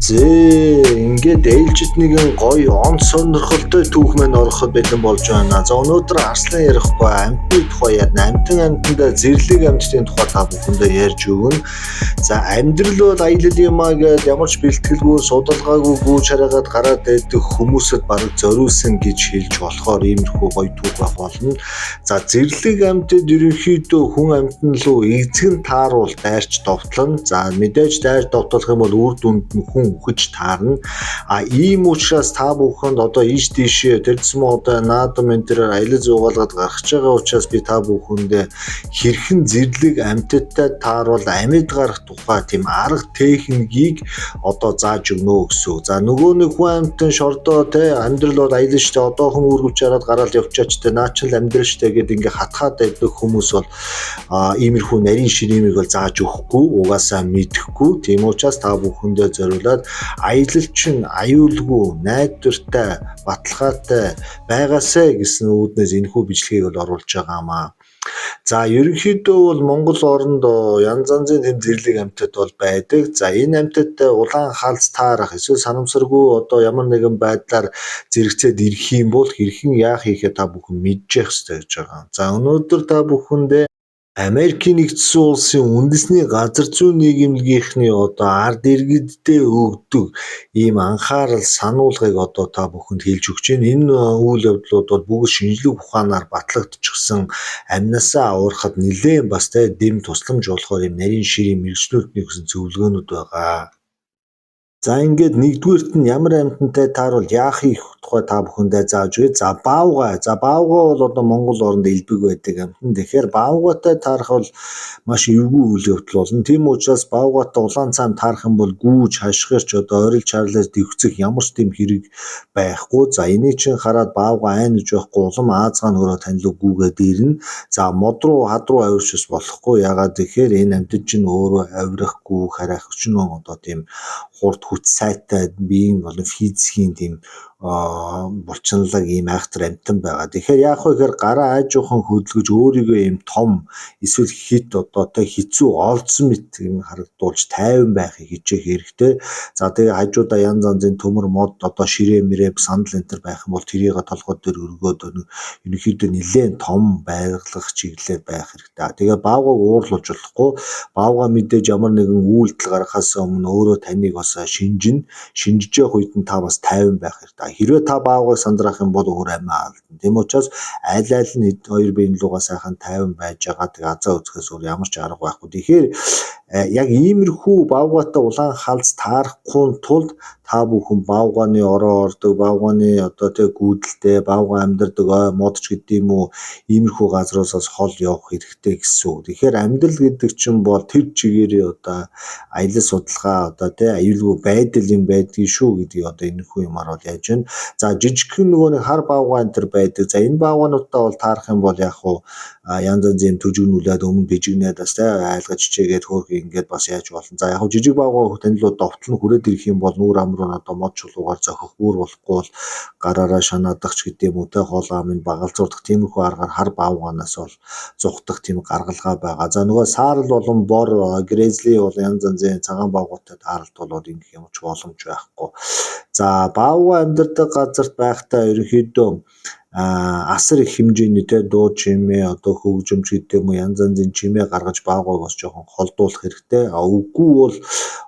Зээ, ингээд ээлжид нэгэн гоё он сонирхолтой түүх маань ороход бэлэн болж байна. За, өнөөдөр арслан ярихгүй, амьтны тухай ярина. Амьтан, амьтандаа зэрлэг амьтдын тухай та бүхэндээ ярьж өгнө. За, амьдрал бол аялал юм аа гэдээ ямар ч бэлтгэлгүй, судалгаагүй гүйж хараагаад гараад байдаг хүмүүсэд бараг зориулсан гэж хэлж болохоор иймэрхүү гоё түүх байх болно. За, зэрлэг амьтад ерөнхийдөө хүн амьтан руу эзэн тааруул дайрч довтлоно. За, мэдээж дайрч довтлох юм бол үр дүнд нь хүн үхэж таарна. А ийм учраас та бүхэнд одоо ийш тийшээ тэр тусмаа одоо наадам энэ тэр аялал зугаалгаад гаргаж байгаа учраас би та бүхэндээ хэрхэн зэрлэг амьтадтай тааруул амьд гарах тухай тийм арга техникийг одоо зааж өгнө гэсэн үг. За, нөгөө нэг хүн амьтан шордоо те, амьдрал бол аялал штэ, одоохон үүргэвч хараад гараал явчаач те, наа чи л амьдрал штэ гэд ингээ хатгаад байдаг хүмүүс бол иймэрхүү нарийн ширээмийг бол зааж өгөхгүй, угаасаа мэдэхгүй. Тийм учраас та бүхэндээ зориулаад аялал чинь аюулгүй, найдвартай, баталгаатай байгаасай гэсэн үүднээс энэхүү бичлэгийг бол оруулж байгаа маа. За, ерөнхийдөө бол Монгол оронд янз янзын тэм зэрлэг амьтад бол байдаг. За, энэ амьтадтай улаан халз таарах эсвэл санамсаргүй одоо ямар нэгэн байдлаар зэрэгцээд ирэх юм бол хэрхэн яах хийхээ та бүхэн мэдчих ёстой гэж байгаа. За, өнөөдөр та бүхэндээ Америкийн нэгдсэн улсын үндэсний газар зүйн нийгэмлэгийнхний одоо ард иргэддээ өгдөг ийм анхаарал сануулгыг одоо та бүхэнд хэлж өгч байна. Энэ үйл явдлууд бол бүгд шинжлэх ухаанаар батлагдчихсан, аминаасаа аврахад нэлээн бас тэ дэм тусламж болохоор ийм нарийн ширийн мэргэжлүүдний өгсөн зөвлөгөөнүүд байгаа. За, ингээд нэгдүгээрт нь ямар амьтантай тааруул яах хийх тухай та бүхэндээ зааж өгье. За, баавгай. За, баавгай бол одоо Монгол оронд элбэг байдаг амьтан. Тэгэхээр баавгайтай таарах бол маш эвгүй үйл явдал болно. Тийм учраас баавгайтай улаан цаам таарах юм бол гүүж, хашгирч, одоо орилж чарлаж дэвцэх ямар ч тийм хэрэг байхгүй. За, энийг чинь хараад баавгай айн гэж байхгүй, улам аазгаа нөрөө тань руу гүүгээд ирнэ. За, мод руу, хад руу авирч бас болохгүй. Яагаад гэхээр энэ амьтан чинь өөрөө авирах, гүүх, харайх өчнөө одоо тийм хурд хүч сайтай биеийн болон физикийн тийм булчинлаг ийм айхтар амьтан байгаа. Тэгэхээр яах вэ гэхээр гараа аажуухан хөдөлгөж, өөрийгөө ийм том эсвэл хит одоо тэ хэцүү олзон мэт юм харагдуулж тайван байхыг хичээх хэрэгтэй. За, тэгээ хажуудаа янз янзын төмөр мод, одоо ширээ мэрээ, сандал энэ төр байх юм бол тэрийг толгой дээр өргөөд ерөнхийдөө нэлээд том байглах чиглэлээр байх хэрэгтэй. Тэгээ баавгайг уурлуулж болохгүй. Баавгай мэдээж ямар нэгэн үйлдэл гаргахаас өмнө өөрөө таныг бас шинжинэ. Шинжиж явах үед нь та бас тайван байх хэрэгтэй. Хэрвээ та баавгайг сандраах юм бол өөр амиа алдана. Тийм учраас аль аль нь хоёр биеийн лугаа сайхан тайван байж байгаа, тэгээ азаа үзэхээс өөр ямар ч арга байхгүй. Тэгэхээр яг иймэрхүү баавгайтай улаан халз таарахгүй тулд та бүхэн баавгайны ороо ордог, баавгайны одоо тэг гүйдэлтэй, баавгай амьдардаг ой мод ч гэдэг юм уу, иймэрхүү газруудаас хол явах хэрэгтэй гэсэн үг. Тэгэхээр амьдрал гэдэг чинь бол тэр чигээрээ одоо аялал судалгаа, одоо тэ аюулгүй байдал юм байдгийг шүү гэдгийг одоо энэхүү юмар бол яаж байна. За, жижигхэн нөгөө нэг хар баавгай энэ төр байдаг. За, энэ баавгайнуудтай бол таарах юм бол яг уу янз янзын юм төжигнүүлээд, өмнө бижигнээд бас тэ айлгаж чигээд хөөх ингээд бас яаж болно. За, яг жижиг баавгай танилуу довтлон хүрээд ирэх юм бол нүүр ам руу одоо мод чулуугаар зохих, бүр болохгүй бол гараараа шанаадах ч гэдэг юм уу те, хоол амыг багалзуулах тиймэрхүү аргаар хар баавгайнаас бол зугтах тийм гаргалгаа байгаа. За, нөгөө саарал болон бор, grizzly бол янз янзын цагаан баавгайтай тааралт болоод ингэх юм ч боломж байхгүй. За, баавгай амьдардаг газарт байхдаа ерөнхийдөө асар их хэмжээний те дуу чимээ, одоо хөгжимч гэдэг юм уу, янз янзын чимээ гаргаж баавгайг бас жоохон холдуулах хэрэгтэй. А үгүй бол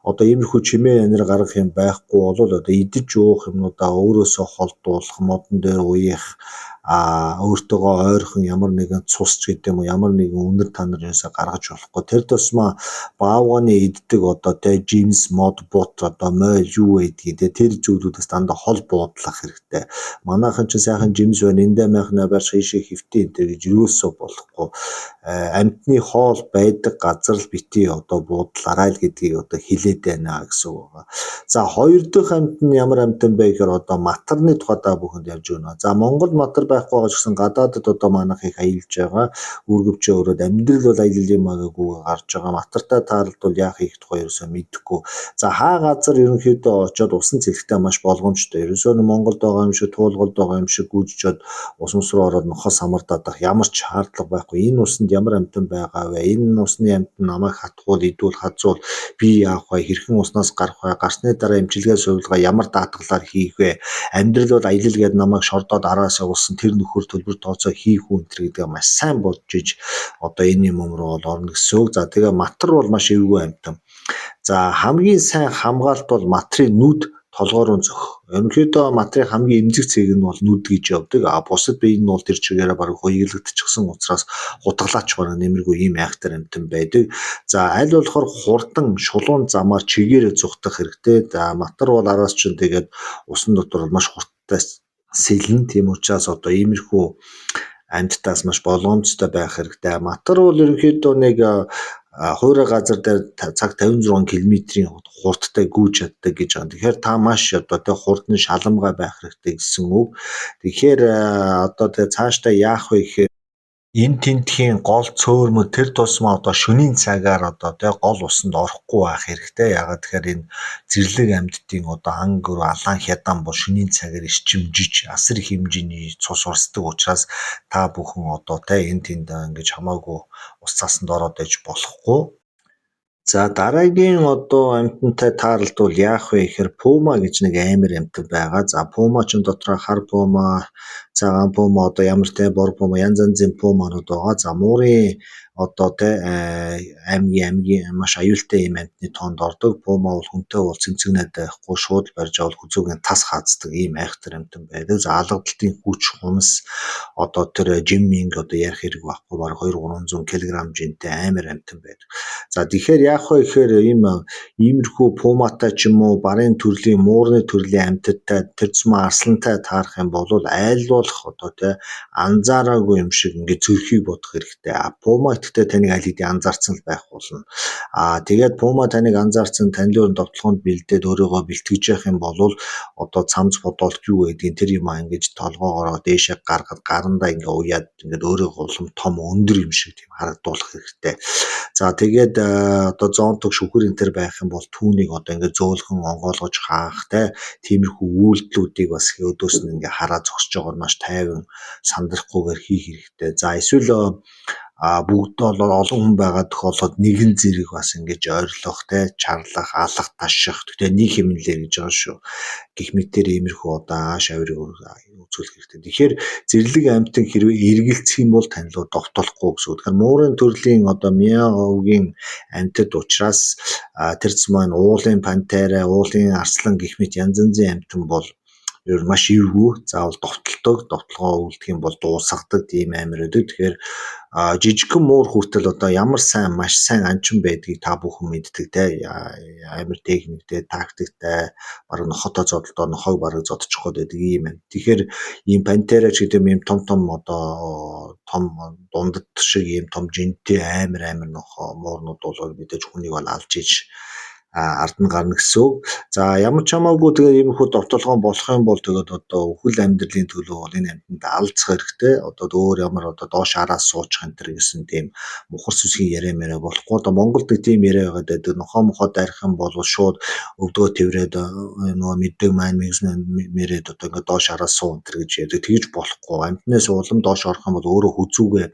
одоо иймэрхүү чимээ анир гаргах юм байхгүй бол одоо идэж уух юмнуудаа өөрөөсөө холдуулах, модон дээр уях, өөртөөгөө ойрхон ямар нэгэн цус ч гэдэг юм уу, ямар нэгэн үнэр танар юусаа гаргаж болохгүй. Тэр тусмаа баавгайны иддэг одоо те жимс, мод, бут, одоо мойл юу байдгийг те, тэр зүйлүүдээс дандаа хол буудлах хэрэгтэй. Манайхан ч сайхан жимс байна, эндээ майхнаа барьж хийшээ хэвтээ энэ төр гэж юусоо болохгүй. Амьтны хоол байдаг газар л битгий одоо буудлаарай л гэдгийг одоо хэлээд байна гэсэн үг байгаа. За, хоёр дахь амьт нь ямар амьтан бэ гэхээр одоо матарны тухай та бүхэнд ярьж өгнө. За, Монгол матар байхгүй байгаа ч гэсэн гадаадад одоо манайх их аялж байгаа. Үүргэвчээ өрөөд амьдрал бол аялал юм аа гээгүй гарч байгаа. Матартай тааралд бол яах хийх тухай ерөөсөө мэдэхгүй. За, хаа газар ерөнхийдөө очиод усан цэлхтэй маш болгоомжтой. Ерөөсөө Монголд байгаа юм шиг, туулгалд байгаа юм шиг гүйжчихэд ус мус руу ороод нохоо самардаад ямар ч шаардлага байхгүй. Энэ усанд ямар амьтан байгаа вэ? Энэ усны амьтан намайг хатгуул, идвэл хазуул би яах вэ? Хэрхэн уснаас гарах вэ? Гарсны дараа эмчилгээ сувилгаа ямар даатгалаар хийх вэ? Амьдрал бол аялал гээд намайг шордоод араас явуулсан тэр нөхөр төлбөр тооцоо хийх үү энэ гэдгээ маш сайн бодож иж одоо энэ юм руу бол орно гэсэн үг. За тэгээ матар бол маш эвгүй амьтан. За хамгийн сайн хамгаалалт бол матрын нүд, толгой руу зөх. Ерөнхийдөө матрын хамгийн эмзэг цэг нь бол нүд гэж явдаг. А бусад бие нь бол тэр чигээрээ бараг хуйглагдчихсан учраас хутгалаач бараг нэмэргүй ийм айхтар амьтан байдаг. За аль болохоор хурдан шулуун замаар чигээрээ зугтах хэрэгтэй. За матар бол араас чинь тэгээд усан дотор маш хурдтай сэлнэ. Тийм учраас одоо иймэрхүү амьтдаас маш болгоомжтой байх хэрэгтэй. Матар бол ерөнхийдөө нэг хуурай газар дээр цаг 56 км-ийн хурдтай гүйж чаддаг гэж байгаа. Тэгэхээр та маш одоо тэг хурдан шаламгай байх хэрэгтэй гэсэн үг. Тэгэхээр одоо тэг цаашдаа яах вэ гэхээр энэ тентхийн гол цөөрмө тэр тусмаа одоо шөнийн цагаар одоо тэг гол усанд орохгүй байх хэрэгтэй. Яагаад тэгэхээр энэ зэрлэг амьтдын одоо ан гөрөө алаан хядаан бол шөнийн цагаар эрчимжиж асар их хэмжээний цус урсдаг учраас та бүхэн одоо тэ энэ тэнд ингэж хамаагүй ус цаасанд ороод иж болохгүй. За дараагийн одоо амьтантай тааралдвал яах вэ гэхээр пума гэж нэг амар амьтан байгаа. За пума ч дотроо хар пума, цагаан пума, одоо ямар те бор пума, янз янзын пуманууд байгаа. За муурын одоо те аймгийн маш аюултай ийм амьтны тоонд ордог. Пума бол хүнтэй бол цэмцэгнээд байхгүй, шууд барьж авал хүзүүгийн тас хаацдаг ийм айхтар амьтан байдаг. За алгадалтын хүч, хумс одоо тэр жимминг одоо ярих хэрэг байхгүй, бараг 2-300 кг жинтэй амар амьтан байдаг. За тэгэхээр яах вэ гэхээр иймэрхүү пуматай ч юм уу барын төрлийн муурны төрлийн амьтадтай тэр тусмаа арслантай таарах юм бол аль болох одоо те анзаараагүй юм шиг ингээд зөрхийг бодох хэрэгтэй. А пума гэхдээ таныг аль хэдийн анзаарсан л байх болно. А тэгээд пума таныг анзаарсан, тань руу довтлогонд бэлдээд өөрийгөө бэлтгэж явах юм бол одоо цамц бодолт юу гэдгийг тэр юм ингэж толгоогоороо дээшээ гаргаад гарандаа ингээ уяад ингээд өөрийгөө улам том өндөр юм шиг тийм харагдуулах хэрэгтэй. За тэгээд одоо зоонтог шүхэр энэ төр байх юм бол түүнийг одоо ингээд зөөлхөн онгойлгож хаах те тиймэрхүү үйлдэлүүдийг бас өөдөөс нь ингээ хараа зогсож байгаа нь маш тайван сандрахгүйгээр хийх хэрэгтэй. За эсвэл бүгд бол олон хүн байгаа тохиолдолд нэгэн зэрэг бас ингэж ойрлох те чарлах, алах, таших гэхдээ нэг хэмнэлээр гэж байгаа шүү. Гэх мэтээр иймэрхүү одоо ааш авирыг үзүүлэх хэрэгтэй. Тэгэхээр зэрлэг амьтан хэрвээ эргэлцэх юм бол тань руу довтолохгүй гэсэн үг. Тэгэхээр муурын төрлийн одоо мяогийн амьтад учраас тэр маань уулын пантера, уулын арслан гэх мэт янз янзын амьтан бол ер нь маш эвгүй, заавал довтолдог, довтлогоо үлдэх юм бол дуусгадаг тийм амир байдаг. Тэгэхээр жижигхэн муур хүртэл одоо ямар сайн маш сайн анчин байдгийг та бүхэн мэддэг те. Амар техниктэй, тактиктай, бараг нохотой зодолдоо нохойг бараг зодчих гээд байдаг ийм юм. Тэгэхээр ийм пантера ч гэдэг юм том том одоо том дундад шиг ийм том жинтэй амар амар нохоо муурнууд бол мэдээж хүнийг бол алж иж ард нь гарна гэсэн үг. За ямар ч хамаагүй тэгээд иймэрхүү довтолгоон болох юм бол тэгээд одоо үхэл амьдралын төлөө бол энэ амьтанд алцах хэрэгтэй. Одоо өөр ямар одоо доош араас суучих энэ төр гэсэн тийм мухар сүсгийн яриа мэрэ болохгүй. Одоо Монголд нэг тийм яриа байгаад байдаг. Нохоо мохоо дайрах юм бол шууд өвдгөө тэрврээд нөгөө мэддэг маань мэрээд одоо ингээд доош араас суу энэ төр гэж ярьдаг. Тэгж болохгүй. Амьтнаас улам доош орох юм бол өөрөө хүзүүгээ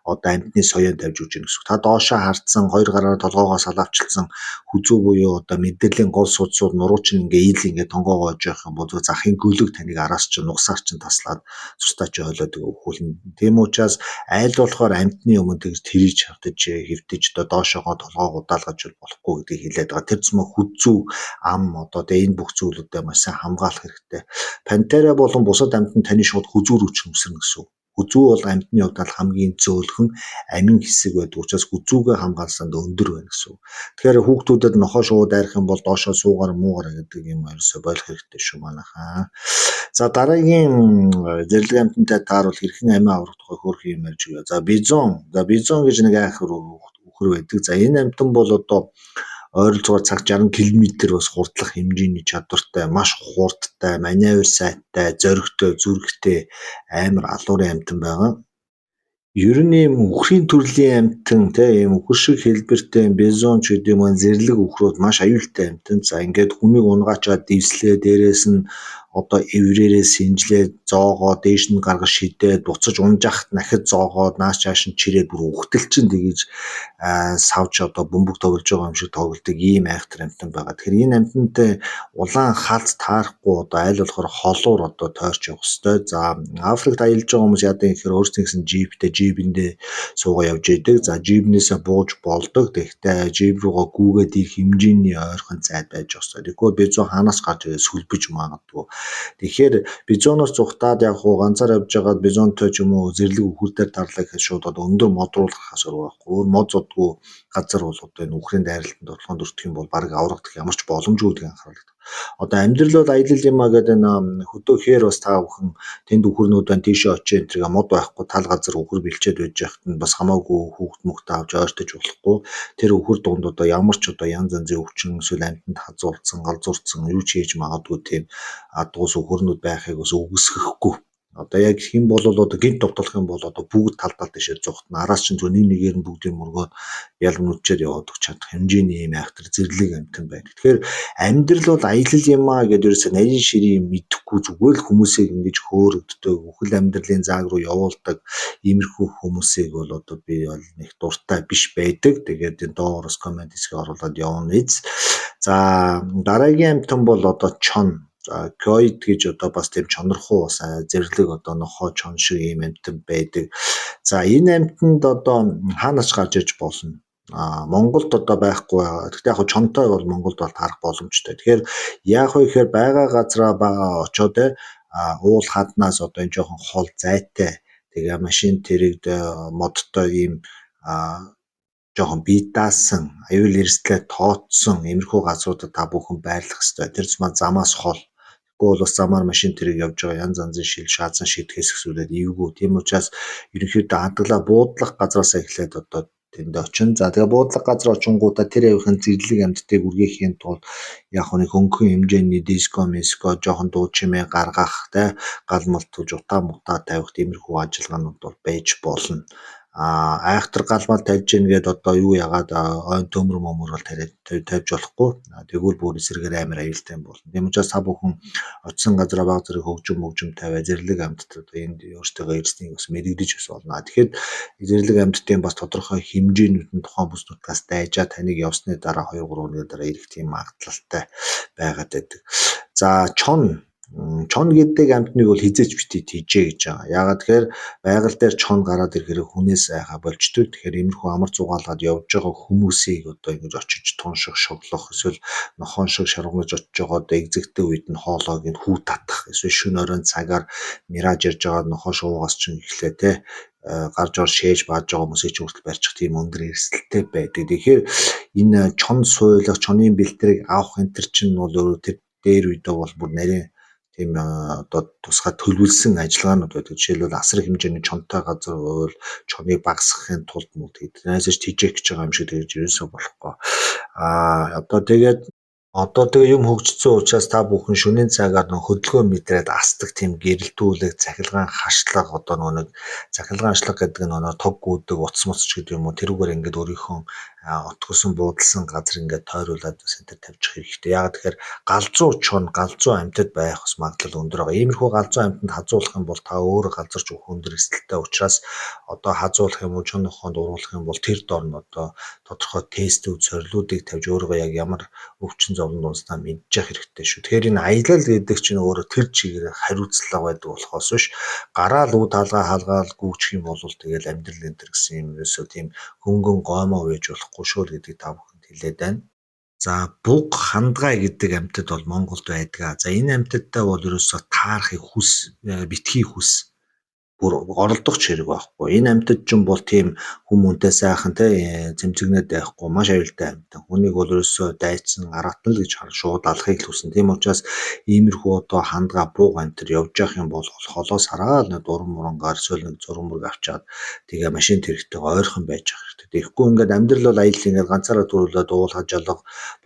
одоо амьтны соёо тавьж өгч гэнэ гэсэн үг. Та доошоо хардсан, хоёр гараараа толгоогоо салаавчилсан хүзүү буюу одоо мэдээллийн гол судсууд нуруу чинь ингээ ил ингээ тонгоогоож явах юм бол захын гөлөг таныг араас чинь нугасаар чинь таслаад цустай чи хойлоод өхүүлнэ. Тийм учраас айл болохоор амьтны өмнө тэгж тэрийж хавтаж хэвтэж одоо доошоогоо толгоог удаалгаж болохгүй гэдгийг хэлээд байгаа. Тэр зүйн хүзүү ам одоо тэгээ энэ бүх зүйлүүдэд маш сайн хамгаалах хэрэгтэй. Пантера болон бусад амьтан таны шууд хүзүү рүү ч өмсөрнө гэсэн үг. Хүзүү бол амьтны хувьд бол хамгийн зөөлхөн амин хэсэг байдаг учраас хүзүүгээ хамгаалсанд өндөр байна гэсэн үг. Тэгэхээр хүүхдүүдэд нохоо шууд дайрах юм бол доошоо суугаар муугаар гэдэг юм ерөөсөө болох хэрэгтэй шүү манайхаа. За дараагийн зэрлэг амьтантай тааруул хэрхэн амиа аврах тухай хөөрхөн юм ярьж өгье. За бизон. За бизон гэж нэг айхтар үхэр байдаг. За энэ амьтан бол одоо ойролцоогоор цаг 60 км бас хурдлах хэмжээний чадвартай, маш хурдтай, маневр сайтай, зоригтой, зүрхтэй амар алуурын амьтан байгаа. Ер нь ийм үхрийн төрлийн амьтан те ийм үхэр шиг хэлбэртэй бизон ч гэдэг юм уу зэрлэг үхрүүд маш аюултай амьтан. За ингээд хүнийг унгаачаад дэвслээ, дээрээс нь одоо эврээрээ сэнжлээ зоогоо дээш нь гаргаж шидээд буцаж унжахт нахид зоогоод нааш чааш нь чирээд бүр үхтэл чинь тэгэж савж одоо бөмбөг тоглож байгаа юм шиг тоглодог ийм айхтар амьтан байгаа. Тэгэхээр энэ амьтантай улаан халз таарахгүй одоо аль болохоор холуур одоо тойрч явах ёстой. За, Африкт аялж байгаа хүмүүс яадаг гэхээр өөрсдийн гэсэн джиптэй джипэндээ суугаа явж идэг. За, джипнээсээ бууж болдог. Тэгэхдээ джип руугаа гүгээд ирэх хэмжээний ойрхон зайд байж ёстой. Тэгэхгүй бизон хаанаас гарч ирээд сүлбэж магадгүй. Тэгэхээр бизоноос зугтаад яг хуу ганцаар явж байгаад бизонтой ч юм уу зэрлэг үхэр дээр тарлаа гэхэд шууд одоо өндөр мод руу гарахаас өөр байхгүй. Өөр мод зодгүй газар бол одоо энэ үхрийн дайралтанд орлогонд өртөх юм бол бараг аврагдах ямар ч боломжгүй гэдгийг анхаарал. Одоо амьдрал бол аялал юм а гэдэг энэ хөдөө хээр бас та бүхэн тэнд үхэрнүүд байна, тийшээ очиж энэ тэргээ мод байхгүй тал газар үхэр бэлчээд байж байхад нь бас хамаагүй хүүхд мөхтөө авч ойртож болохгүй. Тэр үхэр дунд одоо ямар ч одоо янз янзын өвчин эсвэл амьтанд хазуулсан, галзуурсан юу ч хийж магадгүй тийм адгуус үхэрнүүд байхыг бас үгүйсгэхгүй. Одоо яг гэх юм бол одоо гинт довтлох юм бол одоо бүгд тал тал тийшээ зугтана. Араас чинь зөв нэг нэгээр нь бүгдийг мөргөөд ялмнуудчаар яваад өгч чадах хэмжээний ийм айхтар зэрлэг амьтан байна. Тэгэхээр амьдрал бол аялал юм а гэдээ ерөөсөө нарийн ширийн мэдэхгүй зүгээр л хүмүүсийг ингэж хөөрөгддөг, үхэл амьдралын зааг руу явуулдаг иймэрхүү хүмүүсийг бол одоо би бол нэг дуртай биш байдаг. Тэгээд энэ доогоороос коммент хэсгээ оруулаад явна биз. За, дараагийн амьтан бол одоо чон. За, койд гэж одоо бас тийм чонорхуу бас зэрлэг одоо нохой чон шиг ийм амьтан байдаг. За, энэ амьтанд одоо хаанаас гарч ирж болно? Монголд одоо байхгүй байгаа. Гэхдээ яг чонтой бол Монголд бол таарах боломжтой. Тэгэхээр яах вэ гэхээр байгаа газараа очоод уул хаднаас одоо энэ жоохон хол зайтай тэгээ машин тэрэгд модтой ийм жоохон бие даасан, аюул эрсдлээ тооцсон иймэрхүү газруудад та бүхэн байрлах ёстой. Тэр зам замаас хол. Тэгэхгүй бол бас замаар машин тэрэг явж байгаа янз янзын шил шаазан шидэхээс ихсүүлээд эвгүй. Тийм учраас ерөнхийдөө хадгалаа буудлах газраасаа эхлээд одоо тэнд очин. За, тэгээ буудлах газар очингуудаа тэр явахын зэрлэг амьтдыг үргээхийн тулд яг нэг хөнгөн хэмжээний диско, миско, жоохон дуу чимээ гаргах, тэ гал малтууж утаа мутаа тавих тиймэрхүү ажиллагаанууд бол байж болно. Айхтар гал мал тавьж гин гээд одоо юу яагаад ойн төмөр мөмөр бол тариад тавьж болохгүй. Тэгвэл бүр эсрэгээр амар аюултай юм болно. Тийм учраас та бүхэн очисон газараа баг зэрэг хөгжим мөгжим тавиа зэрлэг амьтад одоо энд өөртөө ирснийг бас мэдэгдэж бас болно. Тэгэхээр зэрлэг амьтдын бас тодорхой хэмжээнүүд нь тухайн бүс нутгаас дайжаа таныг явсны дараа 2 3 өдрийн дараа ирэх тийм магадлалтай байгаад байдаг. За, чон. Чон гэдэг амьтныг бол хэзээ ч битгий тийжээ гэж байгаа. Яагаад тэгэхээр байгаль дээр чон гараад ирэхээр хүнээс айхаа болждог. Тэгэхээр иймэрхүү амар зугаалаад явж байгаа хүмүүсийг одоо ингэж очиж тунших, шоглох эсвэл нохон шиг шаргамж очиж байгаа одоо экзэгтэй үед нь хоолойг нь хүү татах эсвэл шөнө оройн цагаар мираж ярьж байгаа нохоо шуугаас чинь эхлээ те гарч ор шээж бааж байгаа хүмүүсийг ч хүртэл барьчих тийм өндөр эрсдэлтэй байдаг. Тэгэхээр энэ чон суйлах, чонын бэлтрийг авах энэ төр чинь бол өөрөө тэр дээр үедээ бол бүр нарийн тийм одоо тусгай төлөвлөсөн ажиллагаанууд байдаг. Жишээлбэл асар хэмжээний чонтой газар уул чоныг багасгахын тулд мөн тэгдэнээс ч тийжээх гэж байгаа юм шиг тэгж ерөөсөө болохгүй. Одоо тэгээд одоо тэгээ юм хөгжсөн учраас та бүхэн шөнийн цагаар нөх хөдөлгөөн мэдрээд асдаг тийм гэрэлтүүлэг, цахилгаан хашлага одоо нөгөө нэг цахилгаан хашлага гэдэг нь нөгөө тог гүйдэг утас муц ч гэдэг юм уу тэрүүгээр ингээд өөрийнхөө отгосон буудалсан газар ингээд тойруулаад бас энэ төр тавьчих хэрэгтэй. Яг тэгэхээр галзуу чон, галзуу амьтад байх бас магадлал өндөр байгаа. Иймэрхүү галзуу амьтанд хазуулах юм бол та өөрөө галзарч өгөх өндөр эрсдэлтэй учраас одоо хазуулах юм уу чон нохоонд уруулах юм бол тэр дор нь одоо тодорхой тестүүд, сорилуудыг тавьж өөрийгөө яг ямар өвчин зовлон дунснаа мэдчих хэрэгтэй шүү. Тэгэхээр энэ аялал гэдэг чинь өөрөө тэр чигээр хариуцлага байдаг болохоос биш гараал үд хаалгаа хаалгаал гүйчих юм бол тэгэл амьдрал энэ төр гэсэн юм ерөөсөө тийм хөнгөн гоймоо байж болохгүй шүү л гэдгийг та бүхэнд хэлээд байна. За, буг хандгай гэдэг амьтад бол Монголд байдаг. За, энэ амьтадтай бол ерөөсөө таарахыг хүс битгий хүс бүр оролдох ч хэрэг байхгүй. Энэ амьтад ч бол тийм хүм хүнтэй сайхан те цэмцэгнээд байхгүй маш аюултай амьтан. Хүнийг бол ерөөсөө дайцсан аратна л гэж харна шууд алахыг л хүснэ. Тийм учраас иймэрхүү одоо хандгаа бууг амьтар явж явах юм бол холоос хараад нэг дуран мурангаар эсвэл нэг зуран мөрөг авчаад тэгээ машин тэрэгтэйг ойрхон байж явах хэрэгтэй. Тэгэхгүй ингээд амьдрал бол аялал ингээд ганцаараа төрүүлээд уул хажаалга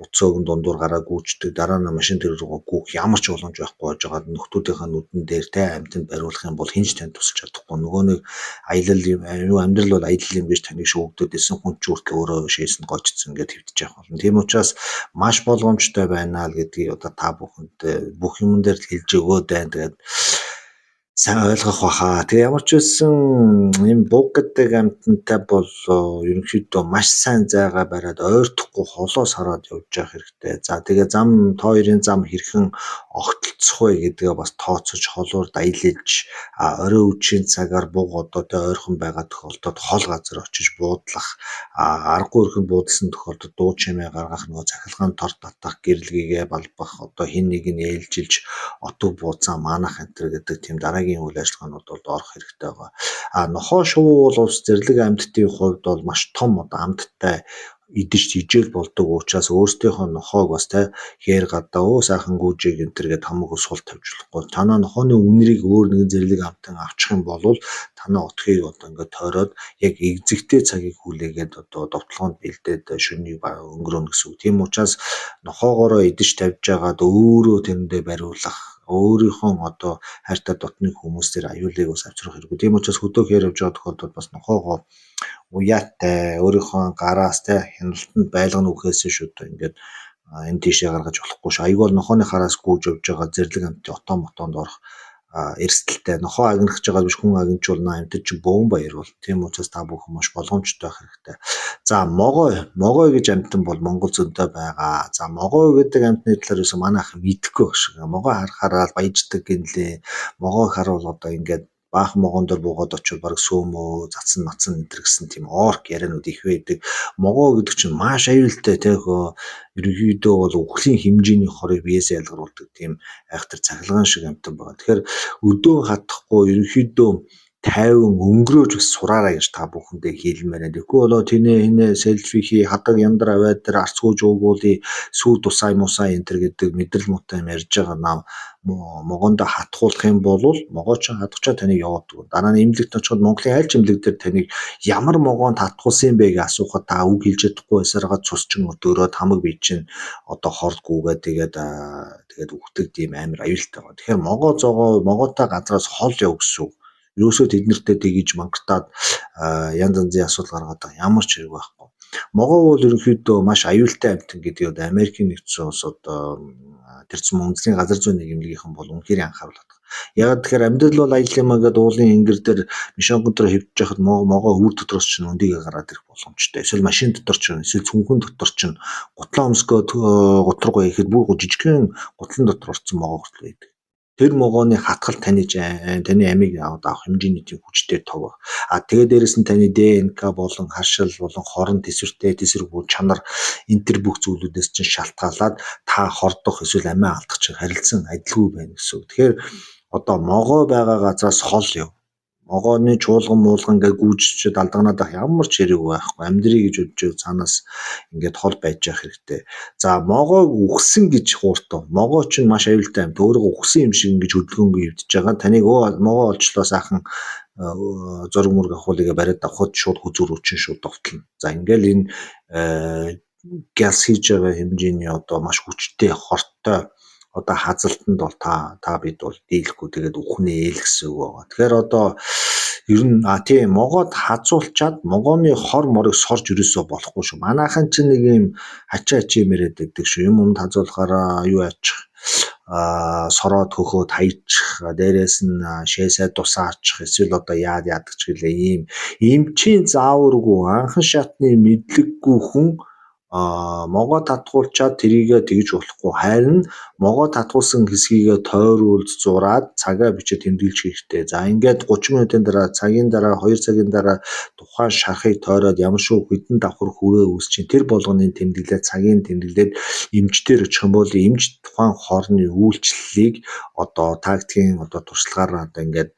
буцаа өгөн дундуур гараа гүйждэг дараа нь машин тэрэг рүү гүйх ямар ч боломж байхгүй байж байгаа нөхдүүдийнхээ нүдэн дээр те амьтанд бариулах юм бол хэн ч танд тусалж чадахгүй. Нөгөө нэг аялал юм юу, амьдрал бол аялал юм гэж таныг шүүгдээд исэн хүн ч хүртэл өөрөө шээсэн гойчсон ингээд хэвтэж явах болно. Тийм учраас маш болгоомжтой байна л гэдгийг одоо та бүхэнд бүх юм дээр хэлж өгөөд байна. Тэгээд сайн ойлгох баха. Тэгээ ямар ч байсан энэ буг гэдэг амьтантай бол ерөнхийдөө маш сайн зайгаа бариад ойртохгүй холоос хараад явж явах хэрэгтэй. За, тэгээ зам, та хоёрын зам хэрхэн огтлцох вэ гэдгээ бас тооцож, холуурд аялж, орой үдшийн цагаар буг одоотой ойрхон байгаа тохиолдолд хол газар очиж буудлах, аргагүй өрхөнд буудалсан тохиолдолд дуу чимээ гаргах, нөгөө цахилгаан тор татах, гэрлэгээ балбах, одоо хэн нэг нь ээлжилж отог бууцаа маанах энэ төр гэдэг тийм дараагийн үйл ажиллагаанууд бол орох хэрэгтэй байгаа. А нохой шувуу бол ус зэрлэг амьтдын хувьд бол маш том одоо амттай идэж тэжээл болдог учраас өөрсдийнхөө нохойг бас те хээр гадаа өө сайхан гүүжиг энэ төр гээд хамаагүй сул тавьж болохгүй. Танаа нохойны үнэрийг өөр нэгэн зэрлэг амьтан авчих юм бол танаа отхийг одоо ингээд тойроод яг эгзэгтэй цагийг хүлээгээд одоо довтлогоонд бэлдээд шөнийг өнгөрөөнө гэсэн үг. Тийм учраас нохоогоороо идэж тавьж байгаад өөрөө тэрэндээ бариулах, өөрийнхөө одоо хайртай дотны хүмүүс дээр аюулыг бас авчрах хэрэггүй. Тийм учраас хөдөө хээр явж байгаа тохиолдолд бас нохоогоо уяатай өөрийнхөө гараас те хяналтанд байлгана үхээс шүү дээ ингээд энэ тийшээ гаргаж болохгүй шүү. Аюул бол нохооны хараас гүйж явж байгаа зэрлэг амьтын отоо мотоонд орох эрсдэлтэй. Нохоо агнах гэж байгаа биш, хүн агнчулна, амьтад чинь бөөн баяр бол. Тийм учраас та бүхэн маш болгоомжтой байх хэрэгтэй. За, могой, могой гэж амьтан бол Монгол зөндөө байгаа. За, могой гэдэг амьтны талаар юусэн манайх мэдэхгүй байх шиг. Могой харахаараа баяждаг гинлээ. Могой харуул одоо ингээд баахан могоон дээр буугаад очивол бараг сөөмөө, цацсан мацсан энэ төр гэсэн тийм орк ярианууд их байдаг. Могоо гэдэг чинь маш аюултай те хөө, ерөнхийдөө бол үхлийн хэмжээний хорыг биесээ ялгаруулдаг тийм айхтар цахилгаан шиг амьтан байна. Тэгэхээр өдөө хатахгүй ерөнхийдөө тайван өнгөрөөж бас сураарай гэж та бүхэндээ хэлмээр байна. Тэгэхгүй болоо тэнэ хинэ селфи хий, хадаг яндар аваад тэр арцгууж уугуулъя, сүү тусай мусай энэ төр гэдэг мэдрэл муутай юм ярьж байгаа нам могоондоо хатгуулах юм бол могоо чинь хатгачаа таныг яваад өгнө. Дараа нь эмнэлэгт очиход Монголын аль ч эмнэлэг дээр таныг ямар могоонд хатгуулсан юм бэ гэж асуухад та үг хэлж чадахгүй байсараа цус чин өдөөрөөд хамаг бие чинь одоо хордгүйгээ тэгээд тэгээд үхдэг тийм амар аюултай байгаа. Тэгэхээр могоо зоогоо могоотой газраас хол яв гэсэн үг. Ерөөсөө тэд нартэй тэгж мангартаад янз янзын асуудал гаргаад байгаа ямар ч хэрэг байхгүй. Могоо бол ерөнхийдөө маш аюултай амьтан гэдгийг одоо Америкийн нэгдсэн улс одоо тэр зүүн үндэсний газар зүйн нийгэмлэгийнхэн бол үнэхээр анхааруулдаг. Яг тэгэхээр амьдрал бол аялал юм а гэдэг уулын энгэр дээр мишонгон дээр хэвдэж яхад могоо өвөр дотроос чинь өндийгээ гараад ирэх боломжтой. Эсвэл машин дотор чинь, эсвэл цүнхэн дотор чинь гутлаа өмсгөө гутруугаа ихэд бүр жижигхэн гутлан дотор орсон могоо хүртэл байдаг. Тэр могооны хатгал таны таны амийг авах хэмжээний тийм хүчтэй тог. А тэгээ дээрэс нь таны ДНК болон харшил болон хорон тэсвэртэй тэсвэргүй чанар энэ төр бүх зүйлүүдээс чинь шалтгаалаад та хордох эсвэл амиа алдах чинь харилцан адилгүй байна гэсэн үг. Тэгэхээр одоо могоо байгаа газраас хол яв. Могооны чуулган муулган гэж гүйжчихэд алдагнаад байх ямар ч хэрэг байхгүй. Амьдрий гэж бодож цаанаас ингээд хол байж явах хэрэгтэй. За, могоог үхсэн гэж хууртав. Могоо чинь маш аюултай юм. Өөрийгөө үхсэн юм шиг ингэж хөдөлгөөнгөө эвдэж байгаа. Таныг өө могоо олчлоо, сайхан зураг мөрөг авахулыгаа бариад авахд шууд хүзүүр өчин шууд довтлно. За, ингээл энэ гяс хийж байгаа хэмжээний одоо маш хүчтэй хортой одоо хазалтанд бол та бид бол дийлэхгүй тэгээд үхнэ л гэсэн үг байгаа. Тэгэхээр одоо ер нь а тийм могоод хазуулчаад могооны хор морыг сорж ерөөсөө болохгүй шүү. Манайхан чинь нэг юм хачаа хачаа яриад байдаг шүү. Юм юмд хазуулахаараа юу аачих, сороод хөхөөд хаячих, дээрээс нь шээсээ тусаачих, эсвэл одоо яад яадаг ч гэлээ ийм эмчийн зааваргүй, анхан шатны мэдлэггүй хүн могоо татгуулчаад тэрийгээ тэгж болохгүй. Харин могоо татгуулсан хэсгийгээ тойруулж зураад цагаа бичээд тэмдэглэж хэрэгтэй. За, ингээд 30 минутын дараа, цагийн дараа, 2 цагийн дараа тухайн шархыг тойроод ямар шүү хэдэн давхар хүрээ үүсч чинь тэр болгоныг тэмдэглээд, цагийн тэмдэглээд эмчдэр очих юм бол эмч тухайн хорны үйлчлэлийг одоо тактикийн одоо туршлагаараа одоо ингээд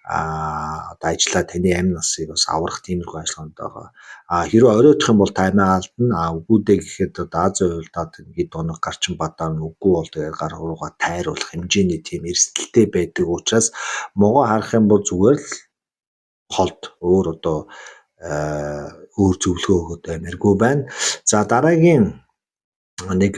одоо ажиллаа таны амь насыг бас аврах тиймэрхүү ажиллагаанд байгаа. А хэрвээ оройтох юм бол та амиа алдна. А үгүй дээ гэхэд одоо Азийн уйлдаад хэд хоног гарчин бадаа үгүй бол тэгээд гар руугаа тайруулах хэмжээний тийм эрсдэлтэй байдаг учраас могоо харах юм бол зүгээр л холд, өөр одоо өөр зөвлөгөө өгөөд амиргүй байна. За, дараагийн нэг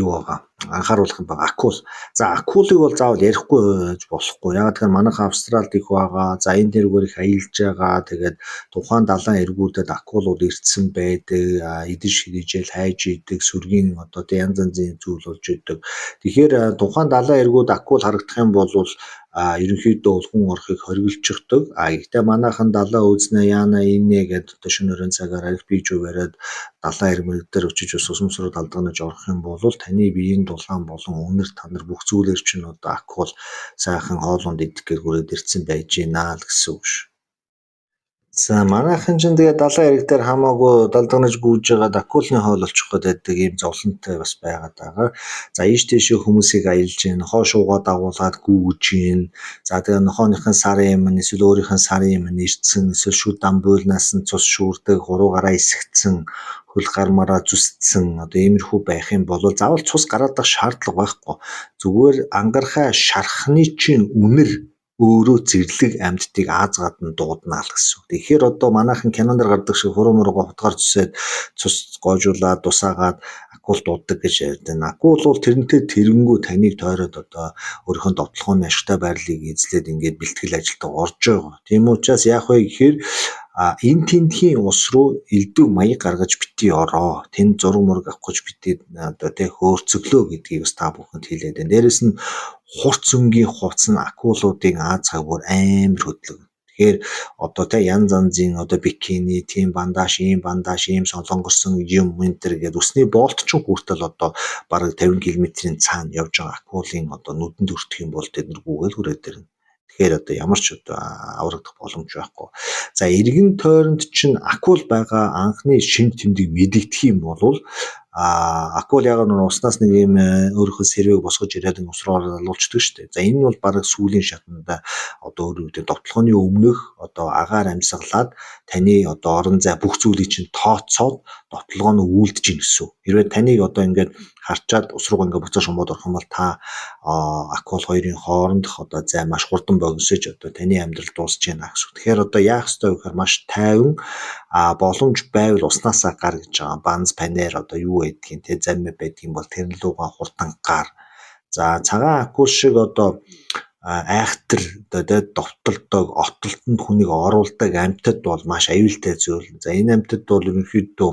юу байгаа. Анхааруулах юм байна. Акул. За, акулыг бол заавал ярихгүй байж болохгүй. Яагаад гэхээр манайхан Австралид их байгаа. За, энэ тэргээр их аялж байгаа. Тэгээд тухайн далайн эргүүдэд акулууд ирсэн байдаг. Идэж хэрэгжээл хайж идэг, сүргийн одоо тэг янз янзын зүйл болж идэг. Тэгэхээр тухайн далайн эргүүд акул харагдах юм бол ерөнхийдөө хүн орохыг хориглочихдог. Гэхдээ манайхан далай үзнэ, яана инэ гэдээ одоо шөнө оройн цагаар арх бийж бариад далайн эрмэг дээр очиж ус усамсруу далдганаж орох юм бол таны биеийн дулаан болон үнэр танар бүх зүйлээр чинь одоо акул сайхан хоолунд идэх гээд хүрээд ирсэн байж гинэ л гэсэн үг шүү. За, манайхан чинь тэгээ далайн эрэг дээр хамаагүй далдганаж гүйж байгаад акулны хоол олчих гээд байдаг ийм зовлонтой бас байгаад байгаа. За, ийш тийшээ хүмүүсийг аялж гин, нохоо шуугаа дагуулад гүйж гин. За, тэгээ нохооныхын сарын юм эсвэл өөрийнх нь сарын юм ирцэн, эсвэл шүд амбуулнаас нь цус шүүрдэг, хуруугаараа эсгцэн, хөл гармаараа зүсцэн одоо иймэрхүү байх юм бол заавал цус гараад байх шаардлага байхгүй. Зүгээр ангархай шархны чинь үнэр өөрөө зэрлэг амьтдыг Аз гадна дуудана л гэсэн үг. Тэгэхээр одоо манайхан кинон дээр гардаг шиг хуруу муруугаа хутгаар зүсээд цус гоожуулаад дусаагаад акул дууддаг гэж ярьдаг. Акул бол тэрнтэй тэрнгүү таныг тойроод одоо өөрийнхөө довтлогооны ашигтай байрлалыг эзлээд ингээд бэлтгэл ажилд орж байгаа. Тийм учраас яах вэ гэхээр энэ тэндхийн ус руу элдв маяг гаргаж битгий ороо. Тэнд зураг мураг авах гэж битгий одоо тэг хөөрцөглөө гэдгийг бас та бүхэнд хэлээд байна. Дээрэс нь хурц өнгийн хувцас нь акулуудын аз хавьгуур амар хөдлөг. Тэгэхээр одоо тэ янз янзын одоо бикини, тийм бандаж, ийм бандаж, ийм солонгорсон юм энэ төр гээд үсний болт ч хүртэл одоо бараг 50 км-ийн цаана явж байгаа акулын одоо нүдэнд өртөх юм бол тэд нар гүгээл хүрээд ирнэ. Тэгэхээр одоо ямар ч одоо аврагдах боломж байхгүй. За, эргэн тойронд чинь акул байгаа анхны шинж тэмдэг мэдэгдэх юм бол акул яг нэг уснаас нэг юм өөрийнхөө сэрвэг босгож ирээд ус руу алуулчихдаг шүү дээ. За, энэ нь бол бараг сүүлийн шатанда одоо өөрөөр хэлбэл довтлогооны өмнөх одоо агаар амьсгалаад таны одоо орон зай бүх зүйлийг чинь тооцоод довтлогоо нь үйлдэж гин гэсэн. Хэрвээ таныг одоо ингээд харчаад ус руугаа ингээд буцаа шумбаад орох юм бол та акул хоёрын хоорондох одоо зай маш хурдан богиносож одоо таны амьдрал дуусч байна гэсэн. Тэгэхээр одоо яах ёстой вэ гэхээр маш тайван боломж байвал уснаасаа гар гэж байгаа. Банз панер одоо юу байдгийг те зам байдгийг бол тэрэн лугаа хурдан гар. За, цагаан акул шиг одоо айхтар одоо тэ довтолдог, отолтонд хүнийг оруулдаг амьтад бол маш аюултай зүйл. За, энэ амьтад бол ерөнхийдөө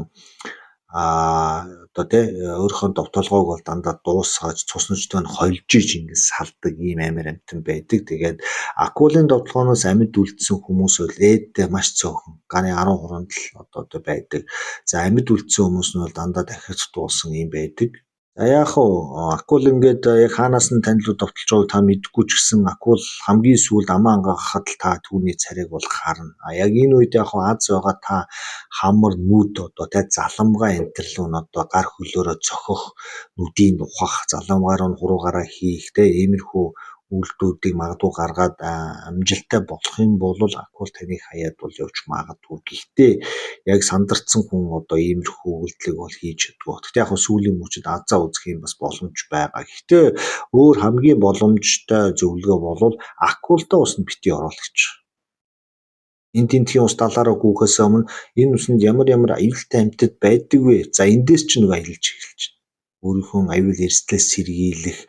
одоо тэ өөрийнхөө довтолгоог бол дандаа дуусгаж цуснажтай нь холж иж ингэж салдаг ийм амар амьтан байдаг. Тэгээд акулын довтолгооноос амьд үлдсэн хүмүүс бол ээдтэй маш цөөхөн гарын 13-нд л одоо байдаг. За, амьд үлдсэн хүмүүс нь бол дандаа дахиж дуусан юм байдаг. За, яах вэ? Акул ингээд яг хаанаас нь тань руу довтолж байгааг та мэдэхгүй ч гэсэн акул хамгийн сүүлд амаа ангахад л та түүний царайг бол харна. Яг энэ үед яг аз байгаа та хамар нүд одоо тэ заламгаа энэ төр лүү нь одоо гар хөлөөрөө цохих, нүдийг ухах, заламгаар нь хуруугаараа хийх тэ иймэрхүү үйлдэлүүдийг магадгүй гаргаад амжилттай болох юм бол акул таныг хаяад бол явж магадгүй. Гэхдээ яг сандарсан хүн одоо иймэрхүү үйлдэлийг бол хийж чаддаггүй. Гэхдээ яг сүүлийн мөчид азаа үзэх юм бас боломж байгаа. Гэхдээ өөр хамгийн боломжтой зөвлөгөө бол акултай усанд битгий ороол гэж. Энэ тентхийн ус далаараа гүйхээс өмнө энэ усанд ямар ямар аюултай амьтад байдаг вэ? За, эндээс ч нэг аялж эхэлж байна. Өөрийнхөө аюул эрсдлээс сэргийлэх,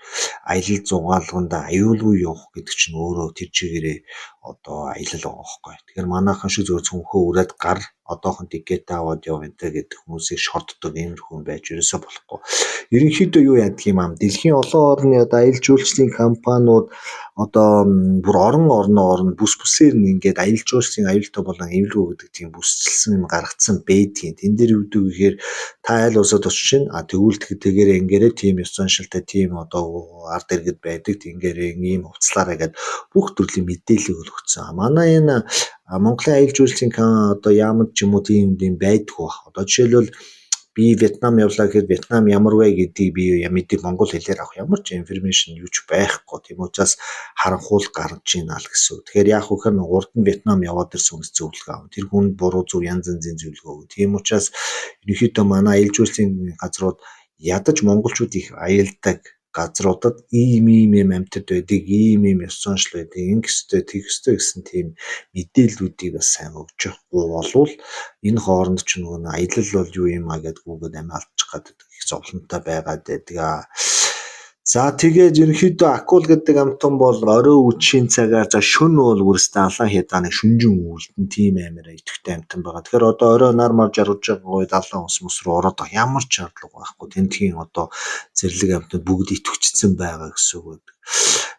аялал зугаалганд аюулгүй явах гэдэг чинь өөрөө тэр чигээрээ одоо аялал байгаа байхгүй. Тэгэхээр манайхан шиг зөв цүнхөө үрээд гар одоохон тикет аваад яв энэ гэдэг хүмүүсийг шорддог иймэрхүү юм байж ерөөсөө болохгүй. Ерөнхийдөө юу яадаг юм аа? Дэлхийн олон орны одоо аялал жуулчлалын компаниуд одоо бүр орон орноор нь бүс бүсээр нь ингээд аялал жуулчлалын аюултай болон аюулгүй гэдэг тийм бүсчилсэн юм гаргацсан байдгийн. Тэн дээр юу гэдэг вэ гэхээр та аль улсад очиж чинь тэгвэл тэгээрээ ингээрээ тийм ёс заншилтай тийм одоо ард иргэд байдаг тэнгээрээ ийм хувцлаараа гэд бүх төрлийн мэдээллийг өгсөн. Манай энэ Монголын аялал жуулчлалын одоо яамд ч юм уу тийм юм байдгүй бах. Одоо жишээлбэл би Вьетнам явлаа гэхэд Вьетнам ямар вэ гэдгийг би мэдээ монгол хэлээр авах ямар ч information юу ч байхгүй. Тийм учраас харанхуул гарч ийна л гэсэн үг. Тэгэхээр яах вэ гэхээр урд нь Вьетнам яваад ирсэн хүнээс зөвлөгөө авах. Тэр хүн буруу зөв янз янзын зөвлөгөө өгнө. Тийм учраас ерөнхийдөө манай аялал жуулчлалын газрууд ядаж монголчууд их аялдаг газруудад ийм ийм юм амьтад байдаг, ийм ийм ёс заншил байдаг, ингэх ёстой, тэгэх ёстой гэсэн тийм мэдээллүүдийг бас сайн өгч явахгүй болвол энэ хооронд ч нөгөө аялал бол юу юм а гэдгүүгээд амиа алдчих гадаг их зовлонтой байгаад байдаг. За тэгээд ерөнхийдөө акул гэдэг амьтан бол орой үдшийн цагаар за шөнө бол бүрстэ алаан хядааны шүнжин үлдэн тийм амар идэвхтэй амьтан байгаа. Тэгэхээр одоо орой нар мар жаргаж байгаа үед алаан ус мус руу ороод ямар ч шаардлага байхгүй. Тентхийн одоо зэрлэг амьтанд бүгд идэвхжсэн байгаа гэсэн үг.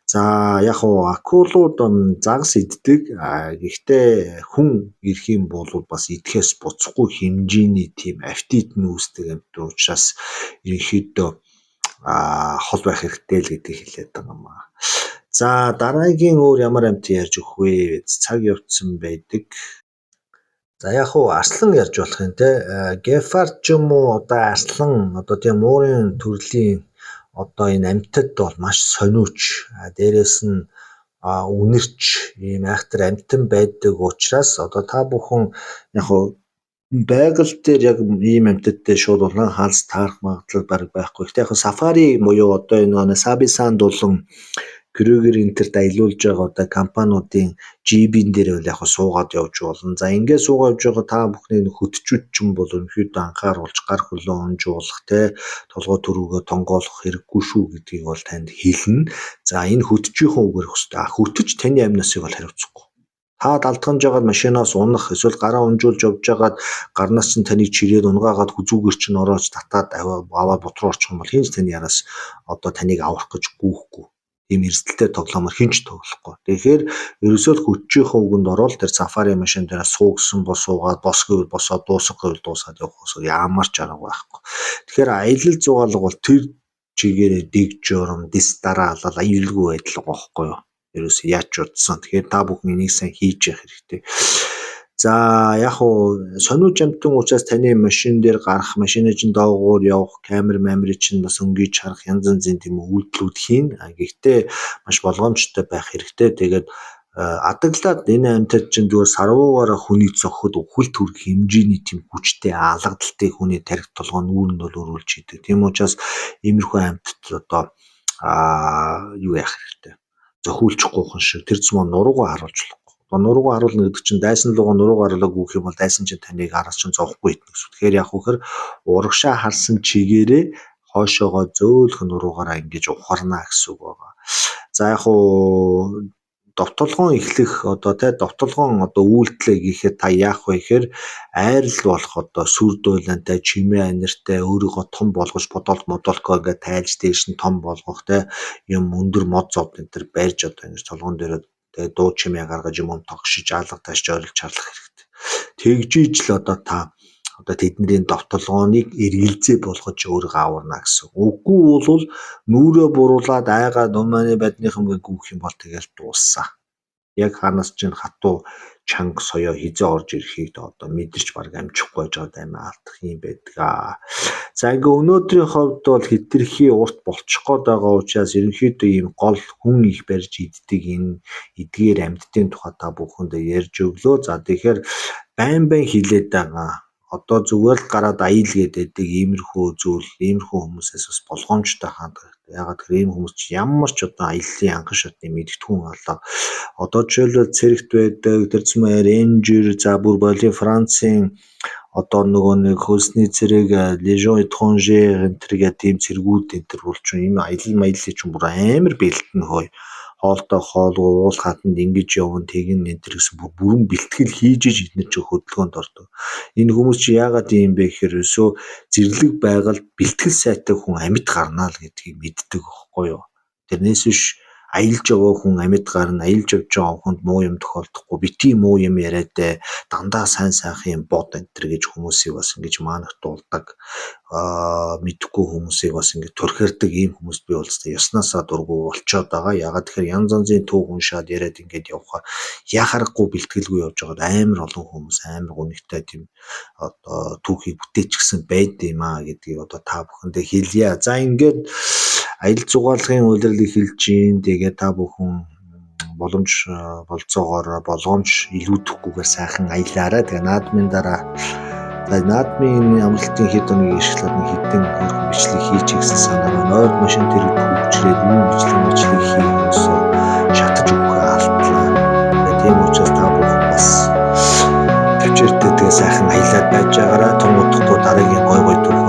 За яг уу акулууд загас иддэг. Гэхдээ хүн ирэх юм бол бас идэхээс буцахгүй хэмжээний тийм аппетит нь үүсдэг амьтан учраас ерөнхийдөө хол байх хэрэгтэй л гэдгийг хэлээд байгаа юм аа. За дараагийн өөр ямар амьтан ярьж өгөх вэ? Цаг явцсан байдаг. За яг уу арслан ярьж болох юм те. Гепард ч юм уу одоо арслан одоо тийм муурын төрлийн одоо энэ амьтад бол маш сониуч. Дээрээс нь үнэрч ийм айхтар амьтан байдаг учраас одоо та бүхэн яг уу байгаль дээр яг ийм амьтадтай шууд улаан хаалц таарах магадлал бараг байхгүй. Гэхдээ яг сафари буюу одоо энэ Саби санд болон Крюгер энтерт аялуулж байгаа одоо компаниудын джибин дээр бол яг суугаад явж болно. За ингээд суугаад явж байгаа та бүхний хөтчүүд ч юм бол ерөнхийдөө анхааруулж гар хөлөө унжуулах те толгой төрүүгөө тонгоолох хэрэггүй шүү гэдгийг бол танд хэлнэ. За энэ хөтчийнхөө үгээр хөстэй. А хөтөч таны амнасыг бол хариуцахгүй. Та далдганж байгаад машинаас унах эсвэл гараа унжуулж явж байгаад гарнаас чинь таныг чирээд унгаагаад хүзүүгээр чинь орооч татаад аваад бут руу орчих юм бол хэн ч таны яраас одоо таныг аврах гэж гүйхгүй. Тийм эрсдэлтэй тоглоомоор хэн ч тоглохгүй. Тэгэхээр ерөөсөө л хөтчийнхөө үгэнд орвол тэр сафари машин дээр суугсан бол суугаад, бос гэвэл босоод, дуусах гэвэл дуусаад явах ус ямар ч арга байхгүй. Тэгэхээр аялал зугаалга бол тэр чигээрээ дэг журам, дэс дараалал аюулгүй байдал байгаа байхгүй юу? Ерөөсөө яаж ч удсан. Тэгэхээр та бүхэн энийг сайн хийж явах хэрэгтэй. За яг уу сониуч амьтан учраас таны машин дээр гарах, машины чинь доогуур явах, камер мамрыг чинь бас өнгийж харах янз янзын тийм үйлдэлүүд хийн. Гэхдээ маш болгоомжтой байх хэрэгтэй. Тэгээд адаглаад энэ амьтад чинь зүгээр сарвуугаараа хүний зохиход үхэлд хүрэх хэмжээний тийм хүчтэй алгадaltaй хүний тархи толгой нүүрэнд бол өрүүлж хийдэг. Тийм учраас иймэрхүү амьтад одоо юу яах хэрэгтэй. Зохиулчихгүй хүн шиг тэр зам нуруугаа харуулж болохгүй. Одоо нуруугаа харуулна гэдэг чинь дайсан лугаа нуруугаа харуулаагүй гэх юм бол дайсан чинь таныг араас чинь зовхгүй идэх гэсэн. Тэгэхээр яг үхээр урагшаа харсан чигээрээ хойшоогоо зөөлхөн нуруугаараа ингэж ухарна гэсэн үг байгаа. За яг уу довтолгоон эхлэх одоо тий довтолгоон одоо үйлдэлээ хийхэд та яах вэ гэхээр айрал болох одоо сүр дуулантай чимээ аниртай өөрийгөө том болгож бодолт модолко ингээд тайлж дээш нь том болгох тий юм өндөр мод зовд энэ төр барьж одоо ингэж толгоон дээр тэгээ дуу чимээ гаргаж юм тогшиж алга таашж орилж чарлах хэрэгтэй. Тэгжиж л одоо та одоо тэдний довтолгооныг эргэлзээ болгож өөрийгөө аварна гэсэн. Үгүй бол нүүрээ буруулаад айгаад умааны бадныхан гүөх юм бол тэгэл дууссан. Яг хаанаас чинь хатуу чанга соёо хизээ орж ирэхийг одоо мэдэрч баг амжихгүй байж байгаа амиа алдах юм байдаг аа. За ингээ өнөөдрийн хувьд бол хэтэрхий урт болчих гээд байгаа учраас ерөнхийдөө ийм гол хүн их барьж иддэг энэ эдгээр амьтдын тухай та бүхэндээ ярьж өглөө. За тэгэхээр байн байн хилээд байгаа. Одоо зүгээр л гараад аял гээд байдаг иймэрхүү зүйл, иймэрхүү хүмүүсээс бас болгоомжтой хандах хэрэгтэй. Яагаад гэхээр ийм хүмүүс чи ямар ч одоо аяллаа анхан шатны мэдгэдэггүй алга. Одоо жишээлбэл цэрэгт байдаг, тэр зүйн рейнжер, за бүр боли Францын одоо нөгөө нэг хөлсний цэрэг, Légion étrangère энэ төр гэдэг ийм цэргүүд энэ төр бол чинь ийм аялал маяллыг чинь бүр амар бэлтэн хөөе. Хоолтой хоолгүй уул хатанд ингэж явна тэгнэ энэ төр гэсэн бүрэн бэлтгэл хийж иж эднэр чинь хөдөлгөөнд ордог. Энэ хүмүүс чи яагаад ийм бэ гэхээр ерөөсөө зэрлэг байгальд бэлтгэл сайтай хүн амьд гарнаа л гэдгийг мэддэг байхгүй юу. Тэрнээс биш аялж яваа хүн амьд гарна, аялж явж байгаа хүнд муу юм тохиолдохгүй, битгий муу юм яриад дандаа сайн сайхан юм бод энэ төр гэж хүмүүсийг бас ингэж маанагтуулдаг. Мэдэхгүй хүмүүсийг бас ингэж түрхэрдэг ийм хүмүүс би бол ёсноосоо дургүй болчоод байгаа. Яагаад тэгэхээр янз янзын түүх уншаад яриад ингэж явхаар яхаарахгүй бэлтгэлгүй явж байгаад амар олон хүмүүс амар гунигтай тийм одоо түүхийг бүтээчихсэн байд юм аа гэдгийг одоо та бүхэндээ хэлье. За ингээд аялал зугаалгын улирлыг хэлж гин. Тэгээд та бүхэн боломж болцоогоор болгоомж илүүдэхгүйгээр сайхан аялаарай. Тэгээ наадмын дараа за наадмын амралтын хэд хоногийг ашиглаад нэг хэдэн хөрхөн бичлэг хийчих гэсэн санаа байна. Ойд машин тэр хөгжрээд юу бичлэг бичлэг хийх юмсоо шатаж өгөхөө алдлаа. Тэгээ тийм учраас та бүхэн бас төвчээртэй тэгээ сайхан аялаад байж байгаарай. Тун удахгүй дараагийн гой гой түүх